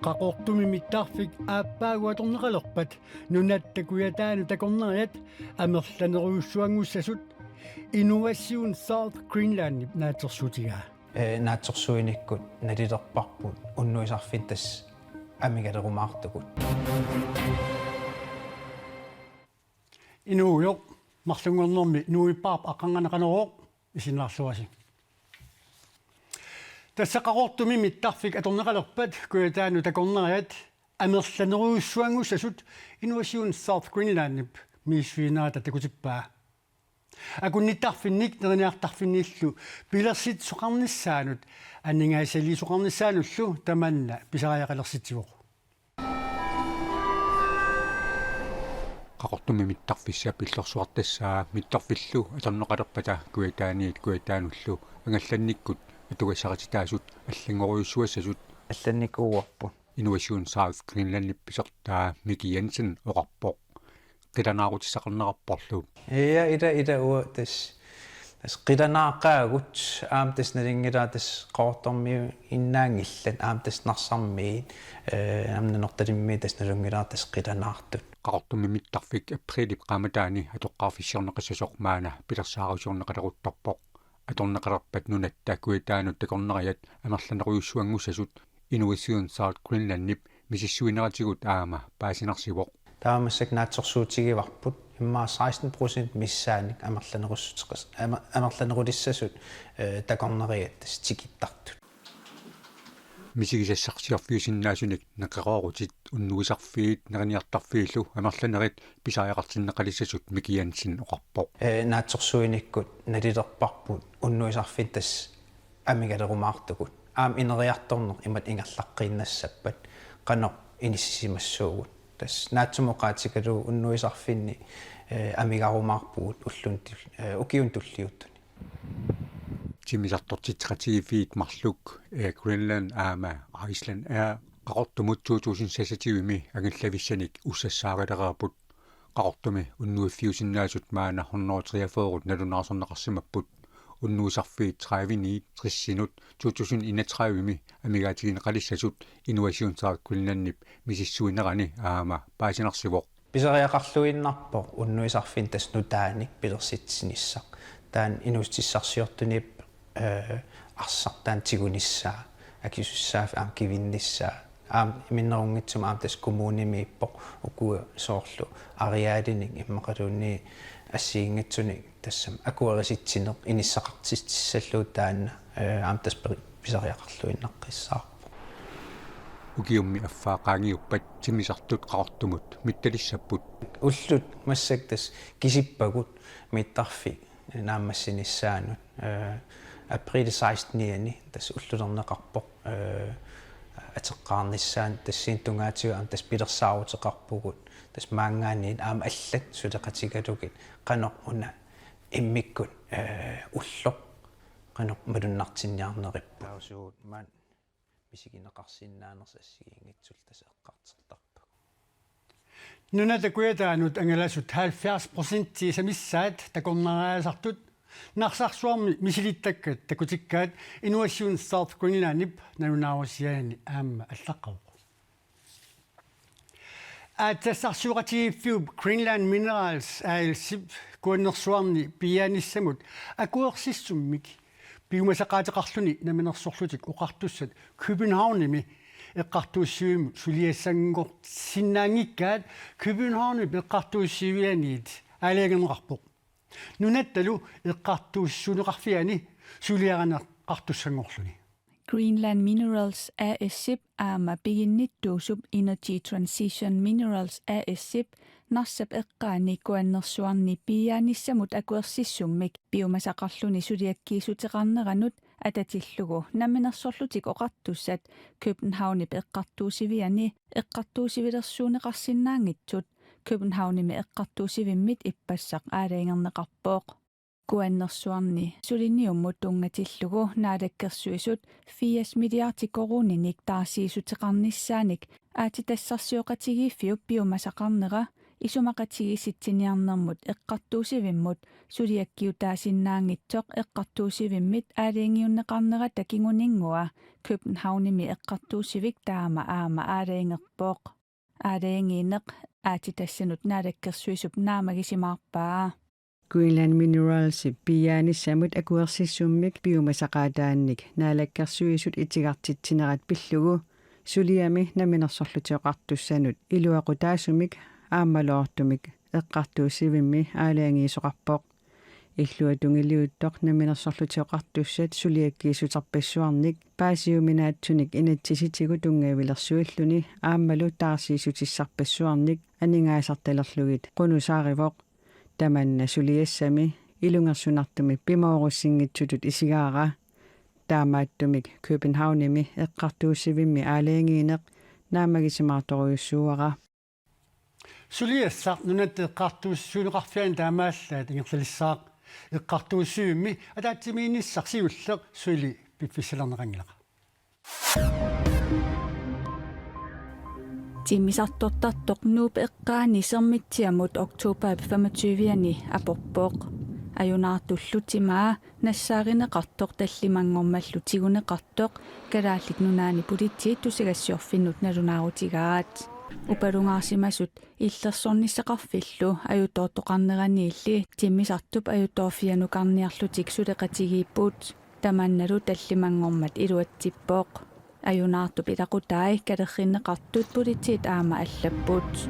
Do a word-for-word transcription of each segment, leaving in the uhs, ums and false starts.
Qaqortumi mittarfik aappaagu atorneqalerpat Nunatta Kujataanut takornariat amerlanerujussuanngussasut Innovation South Greenlandip naatsorsuutigaa. Ee, naatsorsuinikkut nalilerparput unnuisarfinni tassa amigalerumaartugut. Inuugujoq, marlunngornermi nuippaarp aqqarnganaqaneroq, isiginnaarluarisi. Tassa Qaqortumi mittarfik atorneqalerpat Kujataanut takornariat amerlanerujussuanngussasut Innovation South Greenlandip misissuinerata takutippaa. Akunnittarfinnik neriniartarfinnillu pilersitsisoqarnissaanut aningaasaliisoqarnissaanullu tamanna pisariaqalersitsivoq. Qaqortumi mittarfissap illorsuartassaa mittarfillu atorneqalerpata Kujataaniit Kujataanullu angallannikkut atugassaqartitaasut allanngorujussuassasut allannikuuarput. Innovation South Greenlandip pisortaa Miki Jensen oqarpoq qilanaarutissaqarnerarporlu. Ja, ila, ila uanga tassa, tassa qilanaaqaagut, aamma tassa nalunngilara tassa Qaqortormiinnaanngillat, aamma tassa Narsarmiit, ee, aamma Nanortalimmiit tassa nalunngilara tassa qilanaartut. Qaqortumi mittarfik apriilip qaammataani atoqqaarfissiorneqassasoq maanna pilersaarusiorneqaleruttorpoq. Atorneqalerpat Nunatta Kujataanut takornariat amerlanerujussuanngussasut Innovation South Greenlandip misissuineratigut aamma paasinarsivoq. Taava massakkut naatsorsuutigivarput immaqa seksten procent missaannik amerlanerussuteqas-, amer-, amerlanerulissasut, ee, takornariat tassa tikittartut. Misigisassarsiorfiusinnaasunik neqeroorutit unnuisarfiit neriniartarfiillu amerlanerit pisariaqartinneqalissasut Miki Jensen oqarpoq. Ee, naatsorsuinikkut nalilerparput unnuisarfinni tassa amigalerumaartugut. Aamma ineriartorneq imatut ingerlaqqiinnassappat qanoq inissisimassuugut. Tassa naatsumik oqaatigalugu unnuisarfinni, ee, amigarumaarpugut ulluni tul-, ee, ukiuni tulliuttuni. Timmisartortitseqatigiiffiit marluk Air Greenland aamma Iceland Air Qaqortumut to tusind seksogtyve-mi angallavissanik ussassaarilereerput. Qaqortumi unnuiffiusinnaasut maanna hundrede treogfyrre nalunaarsorneqarsimapput. Unnuisarfiit tredive-niit tressinut to tusind enogtredive-mi amigaatigineqalissasut Innovation South Greenlandip misissuinerani aamma paasinarsivoq. Pisariaqarluinnarpoq unnuisarfinni tassa nutaanik pilersitsinissaq. Taanna inuussutissarsiortunit, ee, arsaq taanna tigunissaa, akisussaaffik aamma kivinnissaa. Aamma minnerunngitsumik aamma tassa kommunimiippoq, uku soorlu arealinik immaqaluunniit assigiinngitsunik tassami akuerisitsineq inissaqartitissallugu taanna, ee, aamma tassa peri-, pisariaqarluinnaqqissaarpoq. Ukiummi affaa qaangiuppat timmisartut Qaqortumut mittalissapput. Ullut massakkut tassa kisippagut mittarfik naammassinissaanut, ee, apriilip sekstenianni tassa ullulerneqarpoq, ee, atoqqaarnissaanut, tassani tungaatigut aamma tassa pilersaaruteqarpugut, tassa maanngaanniit aamma allat suleqatigalugit qanoq una immikkut, ee, ulloq qanoq malunnartinniarnerippoq. Taava suut maani misigineqarsinnaanersut assigiinngitsullu tassa eqqartortarpagut. Nunatta Kujataanut angalasut halvfjerds procent sammissaat takornariaasartut Narsarsuarmi misilittakkat takutikkaat Innovation South Greenlandip nalunaarusiaani aamma allaqqavoq. Aatsassarsioqatigiiffiup Greenland Minerals A/S-ip Kuannersuarni piiaanissamut akuersissummik piumasaqaateqarluni Namminersorlutik Oqartussat Københavnimi eqqartuussivimmut suliassanngorsinnaanngikkaat Københavnip eqqartuussivianiit aalajangerneqarpoq. Nunattalu eqqartuussisoqarfiani suliarineqartussanngorluni. Greenland Minerals A/S-ip aamma piginnittuusup Energy Transition Minerals A/S-ip Narsap eqqaani Kuannersuarni piiaanissamut akuersissummik piumasaqarluni suliakkiissuteqarneranut atatillugu Namminersorlutik Oqartussat Københavnip eqqartuussiviani eqqartuussivilersuunneqarsinnaanngitsut Københavnimi eqqartuussivimmit ippassaq aalajangerneqarpoq. Kuannersuarni suliniummut tunngatillugu Naalakkersuisut firs milliardi koruuninik taarsiissuteqarnissaanik aatsitassarsioqatigiiffiup piumasaqarnera isumaqatigiissitsiniarnermut eqqartuussivimmut suliakkiutaasinnaanngitsoq eqqartuussivimmit aalajangiunneqarnerata kinguninngua Københavnimi eqqartuussivik taama aamma aalajangerpoq. Aalajangiineq aatsitassanut naalakkersuisup naammagisimaarpaa. Greenland Mineralsip piiaanissamut akuersissummik piumasaqaataannik naalakkersuisut itigartitsinerat pillugu suliami namminersorlutik oqartussanut iluaqutaasumik aammalu oortumik eqqartuussivimmi aalajangiisoqarpoq. Illuatungiliuttoq namminersorlutik oqartussat suliakkiissuterpassuarnik paasiuminaatsunik inatsisitigut tunngavilersuilluni aammalu taarsiissutissarpassuarnik aningaasartalerlugit qunusaarivoq. Tamanna suliassami ilungersunartumik pimoorussinngitsutut isigaara. Taamaattumik Københavnimi eqqartuussivimmi aalajangiineq naammagisimaartorujussuuara. Suliassaq Nunatta Eqqartuussiviuneqarfiani taamaallaat ingerlalissaaq. Eqqartuussivimmi ataatsimiinnissaq siulleq suli piffissalerneqanngilaq. Timmisartortartoq Nuup eqqaani Sermitsiamut oktober femogtyve-ani aporpoq. Ajunaartullu timaa nassaarineqartoq tallimanngormallu tiguneqartoq Kalaallit Nunaanni Politiit tusagassiorfinnut nalunaarutigaat. Upalungaarsimasut illersornissaqarfillu ajutoortoqarneraniilli timmisartup ajutoorfianukarniarlutik suleqatigiipput. Tamannalu tallimanngormat iluatsippoq. Ajunaartup ilaqutai kalerrinneqartut politiit aamma allapput.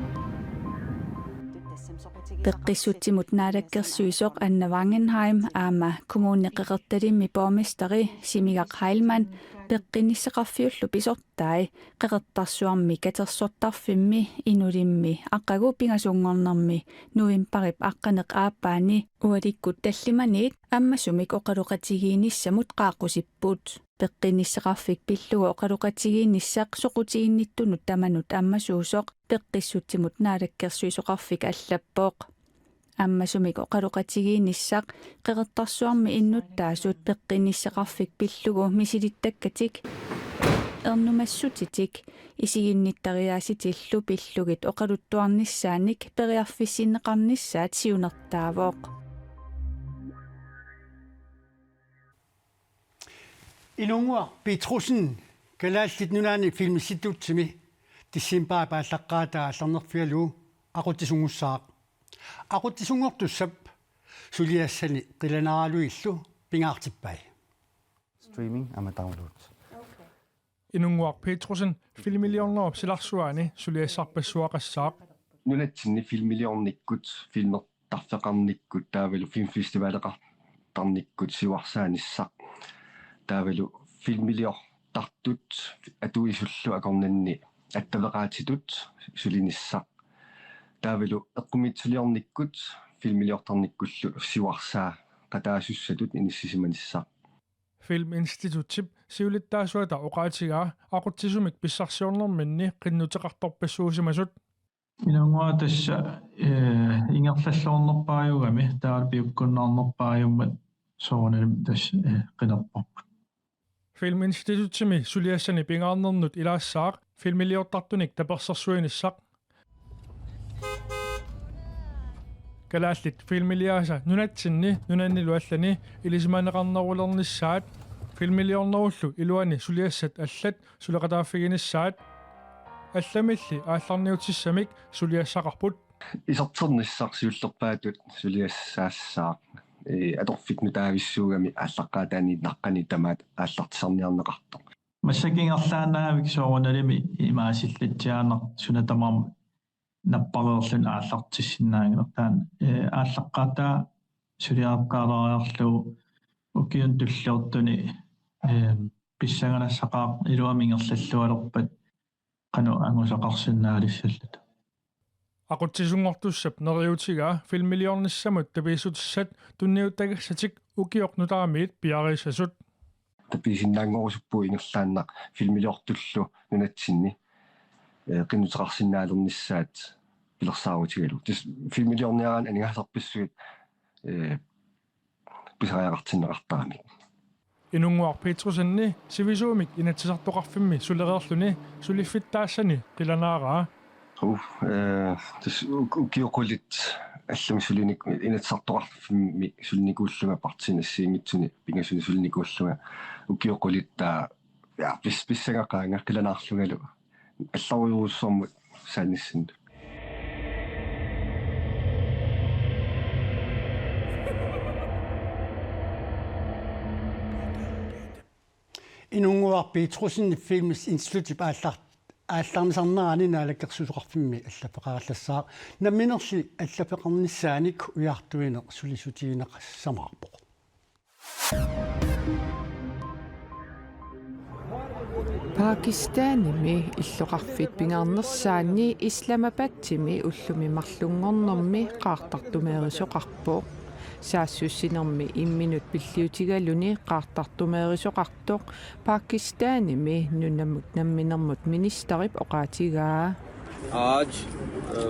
Peqqissutsimut naalakkersuisoq Anna Wangenheim aamma Kommune Qeqertalimmi borgmesteri Simigaq Heilmann peqqinnissaqarfiullu pisortai Qeqertarsuarmi katersortarfimmi inulimmi aqagu pingasunngornermi novembarip aqqaneq aappaani ualikkut tallimaniit ammasumik oqaloqatigiinnissamut qaaqqusipput. Peqqinnissaqarfik pillugu oqaloqatigiinnissaq soqutiginnittunut tamanut ammasuusoq Peqqissutsimut naalakkersuisoqarfik allappoq. Ammasumik oqaloqatigiinnissaq Qeqertarsuarmi innuttaasut peqqinnissaqarfik pillugu misilittakkatik ernumassutitik isiginnittariaasitillu pillugit oqaluttuarnissaannik periarfissinneqarnissaat siunertaavoq. Inunnguaq Petrussen Kalaallit Nunaanni Filminstitutsimi decembarip aallaqqaataa aallarnerfigalugu aqutsisunngussaaq. Aqutsisunngortussap suliassani qilanaaraluillu pingaartippai. Streaming aamma download. Inunnguaq Petrussen filmiliornerup silarsuaani suliassarpassuaqassaaq. Nunatsinni filmiliornikkut, filmertarfeqarnikkut taavalu filmfestivaleqartarnikkut siuarsaanissaq. Taavalu filmiliortartut atuisullu akornanni attaveqaatitut sulinissaq. Taavalu eqqumiitsuliornikkut filmiliortarnikkullu siuarsaaqataasussatut inissisimanissaq. Filminstitutsip siulittaasuata oqaatigaa aqutsisumik pissarsiornerminni qinnuteqartorpassuusimasut. Inunnguaq tassa, eh, ingerlalluarnerpaajugami taava piukkunnaarnerpaajummat soorunalimi tassa, eh, qinerparput. Filminstitutsimi suliassani pingaarnernut ilaassaaq filmiliortartunik tapersersuinissaq. Kalaallit filmiliaasa nunatsinni nunannilu allani ilisimaneqarnerulernissaat filmiliornerullu iluani suliassat allat suleqataaffiginissaat allamilli aallarniutissamik suliassaqarput. Iserternissaq siullerpaatut suliassaassaaq, ee, atorfik nutaavissuugami aallaqqaataaniinnaqqani tamaat aallartisarniarneqartoq. Massakkut ingerlaannavik soorunalimi imaasillatsiaannaq suna tamarmi nappareerluni aallartissinnaanngilartaan, ee, aallaqqaataa suliaqattaalaariarlugu ukiuni tulliuttuni, ee, pissanganassaqaaq iluamik ingerlallualerpat qanoq angusaqarsinnaalissalluta. Aqutsisunngortussap neriuutigaa filmiliornissamut tapiissutissat tunniuttagassatik ukioq nutaamiit piareersasut. Tapiisinnaanngorusuppugut ingerlaannaq filmiliortullu nunatsinni, ee, qinnuteqarsinnaalernissaat pilersaarutigalugu. Tassa filmiliorniaraanni aningaasarpassuit, ee, pisariaqartinneqartaramik. Inunnguaq Petrussenip sivisuumik Inatsisartoqarfimmi sulereerluni suliffittaassani qilanaaraa. Qu, eh, tas uk-, ukioq qulit allamik sulinik-, Inatsisartoqarfimmi sulinikuullunga partiini assigiinngitsuni pingasuni sulinikuullunga ukioq qulit taava, ja, pis-, pissangaqaanga qilanaarlungalu allarujussuarmut saannissinni. Inunnguaq Petrussen Filmip Institutip aallar-, aallarnisarnerani Naalakkersuisoqarfimmi allaffeqarallassaaq. Namminerli allaffeqarnissaanik ujartuineq sulisutigineqassamaarpoq. Pakistanimi illoqarfiit pingaarnersaanni Islamabadimi ullumi marlunngornermi qaartartumeerisoqarpoq. Saassussinermi imminut pilliutigaluni qaartartumeerisoqartoq Pakistanimi nunamut namminermut ministerip oqaatigaa. आज, अ,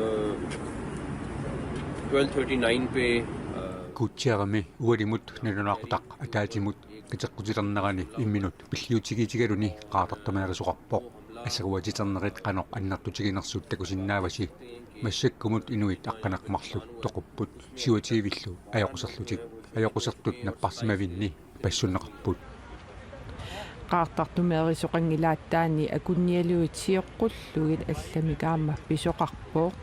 twelve thirty nine पे, अ, Gujarami ualimut nalunaaqutaq ataatsimut qiteqqutilernerani imminut pilliutigiitigaluni qaartartumeerisoqarpoq. Aseruatiternerit qanoq annertutiginersut takusinnaavasi. Massakkumut inuit aqqaneq-marluk toqupput syvogtyvillu ajoquserlutik. Ajoqusertut napparsimavinni passunneqarput. Qaartartumeerisoqanngilaattaanni akunnialugit sioqqullugit allamik aamma pisoqarpoq.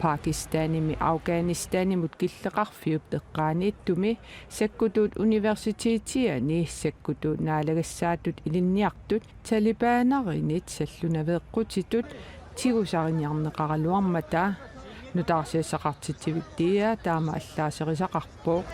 Pakistanimi Afghanistanimut killeqarfiup eqqaaniittumi sakkutuut universitetiani sakkutuut naalagassaatut ilinniartut talibanerinit sallunaveeqqutitut tigusariniarneqaraluarmata. Nutaarsiassaqartitsivik D R taama allaaserisaqarpoq.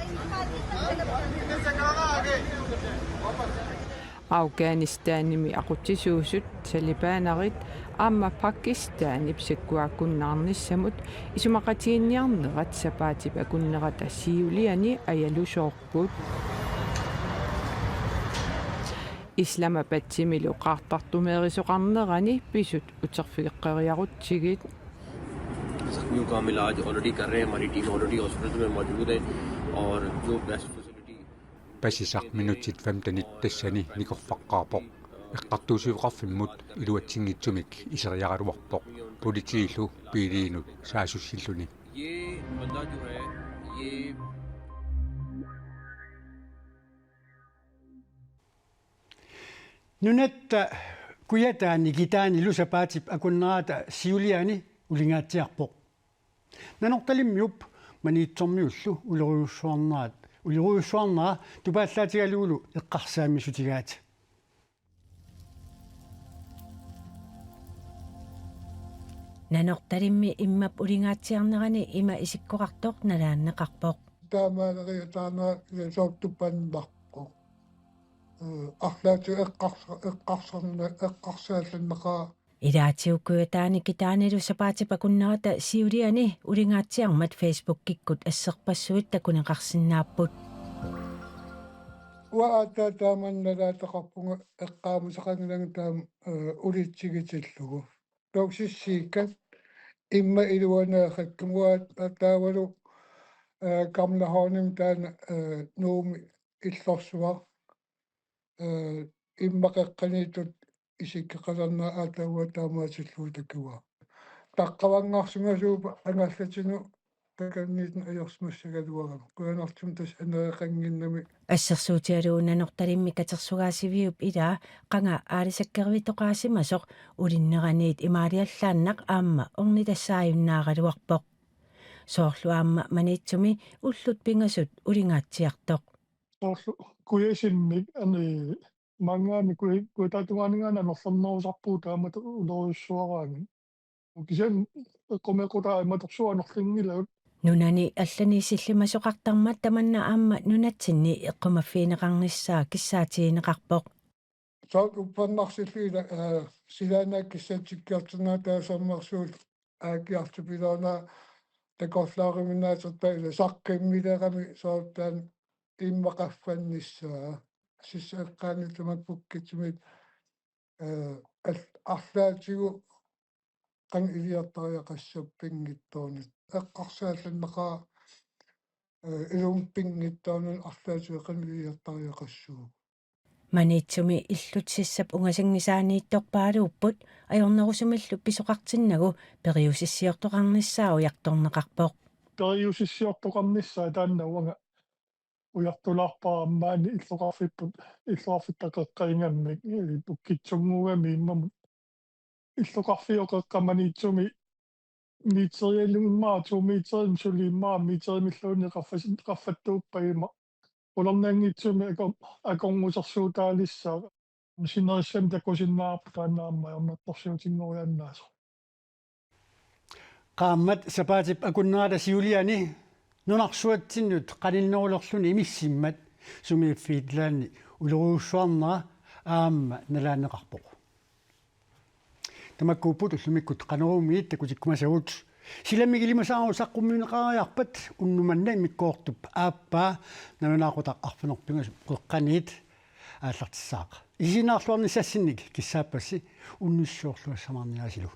Afghanistanimi aqutsisuusut talibanerit aamma Pakistanip sakkuaakkunnaarnissamut isumaqatiginninniarnerat sapaatip akunnerata siuliani ajalusoorput. Islamabadimilu qaartartumeerisoqarnerani pisut uterfigeqqeriarutsigit. जख्मियों का हम इलाज ऑलरेडी कर रहे हैं, हमारी team already hospital में मौजूद है और जो best facility Pasisaq minutsit femtenit tassani nikorfaqqaarpoq. Eqqartuussiveqarfimmut iluatsinngitsumik iseriaraluarpoq. Politiillu biiliinut saassussilluni. ये बंदा जो है, ये Nunatta kujataani nikitaanilu sapaatip akunnerata siuliani ulingaatsiarpoq. Nanortalimmiup Maniitsormiullu ulorujussuarnerat, ulorujussuarnera tupaallaatigalugulu eqqarsaammisutigaat. Nanortalimmi immap ulingaatsiarnerani ima isikkoqartoq nalaanneqarpoq. Taamaaleriataarnera soortupannaarpoq. Eh, arlaatigut eqqarsa-, eqqarsarna-, eqqarsaallanneqaaq. Ilaatigut kujataani nikitaanilu sapaatip akunnerata siuliani ulingaatsiarmat Facebookikkut asserpassuit takuniarsinnaapput. Uanga aatsaat taama nalaataqarpunga eqqaamasaqanngilanga taama, eh, ulitsigitillugu. Toksissiikkat immaqa iluanaaqakkit uanga taavalu, eh, Gamla Havnimi taanna, eh, Nuummi illorsuaq, eh, immaqa eqqaniittut isikkoqalernerat aatsaat uanga taamaatillugu takkuara. Taqqavanngarsimasuuppat angallatinut takanniittunik ajorsimassagaluarama. Qujanartumik tassa anereqannginnami. Assersuutigalugu Nanortalimmi katersugaasiviup ilaa qanga aalisakkerivittoqaasimasoq ulinneraniit imaaliallaannaq aamma ornitassaajunnaaraluarpoq. Soorlu aamma Maniitsumi ullut pingasut ulingaatsiartoq. Soorlu kujasimmik ani maanngaanniit kuja-, kujataatungaaninngaanniit amerlanerusarpugut taamatut ulorujussuaraanni. Kisianni eqqumeeqqutaa imatorsuaq amerlanngilagut. Nunani allani sillimasoqartarmat tamanna aamma nunatsinni eqqumaffigineqarnissaa kissaatigineqarpoq. Soorlu uppernarsillugit, eh, silaannaat kissatsikkiartornerat taasarnersuut aakiartupiloornerat takorlooruminaatsartaa ila saqqummilerami soorlu taanna immaqa qaffannissaa. Sissap eqqaani tamakku pukkitsumik, eh, al-, arlaatigut qanoq iliortariaqassaaq pinngitsoornata. Eqqarsaallanneqaaq, eh, ilumut pinngitsoornata arlaatigut qanoq iliortariaqassuugut. Maniitsumi illutsissap ungasanngisaaniittorpaaluupput ajornerusumillu pisoqartinnagu periusissiortoqarnissaa ujartorneqarpoq. Periusissiortoqarnissaa taanna uanga ujartulaarpara, aamma maani illoqarfipput, illoqarfitta qeqqaniigamik, eh, pukkitsunnguugami immamut illoqarfiup qeqqa Maniitsumi meterialunnguit immaqa to meterimik suli immaqa meterimilluunniit qaffas-, qaffattuuppat ima. Qularnanngitsumik akor-, akornusersuutaalissaaq. Sinerissami takusinnaavarput taanna aamma ajornartorsiutinngoriaannaasoq. Qaammat sapaatip akunnerata siuliani nunarsuatsinnut qaninnerulerluni imissimmat sumiiffiit ilaanni ulorujussuarnera aamma nalaanneqarpoq. Tamakkuupput ullumikkut Qanoruumiit takutikkumasagut. Silamik ilimasaarut saqqummiunneqariarpat unnuk manna immikkoortup aappaa nalunaaqutaq arfineq-pingasut qeqqaniit aallartissaaq. Isiginnaarluarnissassinnik kissaappassi unnussiorluassamaarniaasilu.